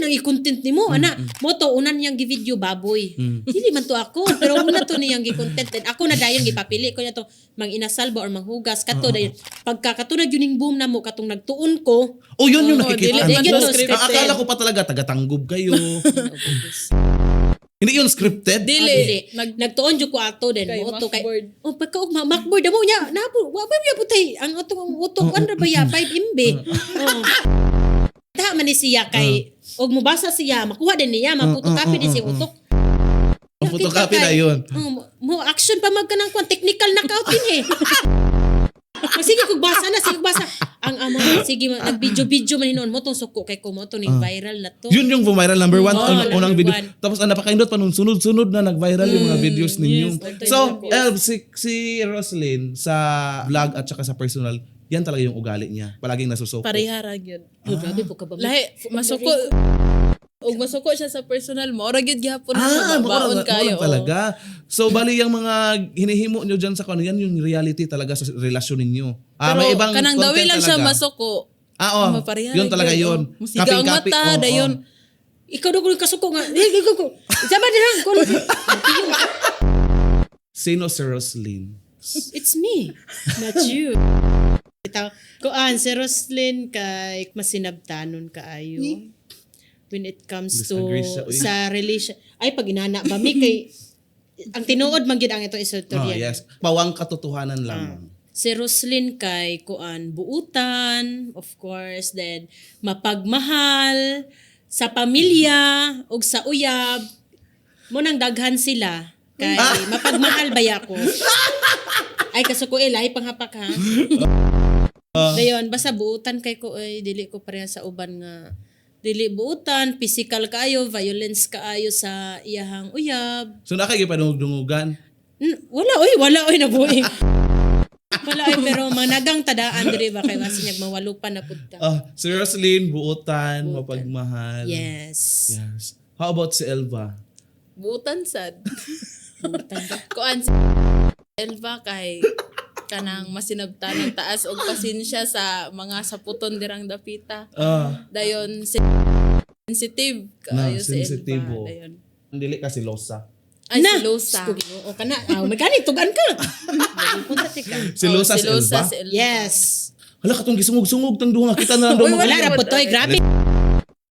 nang i-content nimo ana mo to unan niyang gi-video baboy. Dili man to ako, pero una to niyang gi-content, then ako na dayon gipapili ko niya to mang inasal ba or manghugas kato. Dayon pagka kato na gyud ning boom na mo katong nagtuon ko. Oh, yun yung Oo, nakikita. dili man to Ang scripted. akala ko pa talaga, tagatanggob kayo. Hindi yun scripted? Dili. Ah, dili. Nag Nagtuon jud ko ato din Kay mo to kay Macboard. oh, pagka og macboard mo nya na po wa ba putay ang utong utok ano ba ya 5 MB. Oh. Ta man ni siya kay og mobasa siya makuha din niya, ma-photocopy din siya utok. Ang photocopy na yun. Oh, mo action pa mag kanang kwan technical knockout din eh. Sige kog basa na, sige kog basa. Ang amo sige nag-video-video man hinuon mo tong suko kay ko mo to ning viral na to. Yun yung viral number one, Oo, ang number unang video. one. Tapos ang napakaindot pa nung sunod-sunod na nag-viral yung mga videos ninyo. Yes, So, Elb, si Roslyn sa vlog at saka sa personal, yan talaga yung ugali niya. Palaging nasusuko. Parehara gyud. Oh, grabe po ka ba? Lahi masuko og masuko siya sa personal mo. Ora gyud gihapon na siya Ah, baon baon kayo. kayo. Talaga. So, bali yung mga hinihimo nyo dyan sa kano, yan yung reality talaga sa relasyon ninyo. Ah, Pero may ibang kanang dawi content lang siya talaga. masuko. Ah, oh. Mapareha Yun talaga gyud, yun. oh. Musiga ang Kaping-kapi, mata, oo, dayon. oo. Ikaw daw kung kasuko nga. Eh, ikaw ko. Sama din lang. Sino si Roslyn? It's me, not you. Itaw, kuan si Roslyn kay masinabtanon kaayo. When it comes to Disagree siya, uy. sa relation. Ay pag inana ba mi kay ang tinuod man gyud ang ito Oh, istorya. yes. Pawang katotohanan lamang. Si Roslyn kay kuan buutan, of course, then mapagmahal sa pamilya ug sa uyab. Mo nang daghan sila kay mapagmahal ba ako. Ay kasuko eh, lahi panghapak ha. Dayon basta buutan kay ko ay dili ko pareha sa uban nga dili buutan, physical kaayo, violence kaayo sa iyahang uyab. So, nakagipanungdugan. Wala oy, wala oy nabuhi. Wala oy, pero managang tadaan diri ba kay basi mawalupan na pud ta. Ah, si Roslyn, buutan, mapagmahal. Yes. Yes. How about si Elva? Buutan sad. Buutan ba? Kuan si Elva kay kanang masinabtan ng taas og pasensya sa mga saputon dirang dapita. Ah, Dayon sensitive Na, kaayo si Elva. sensitibo. Dayon. Dili ka si Losa. Ay, Na! si Losa. Diyos ko, Ginoo ka na. Ah, may gani tugan ka. Punta ti ka. Si Losa Oh, si Elva? si Elva. Yes. Hala, katong gisungog-sungog tang duha kita na lang daw. Wala ra po to, oy, grabe.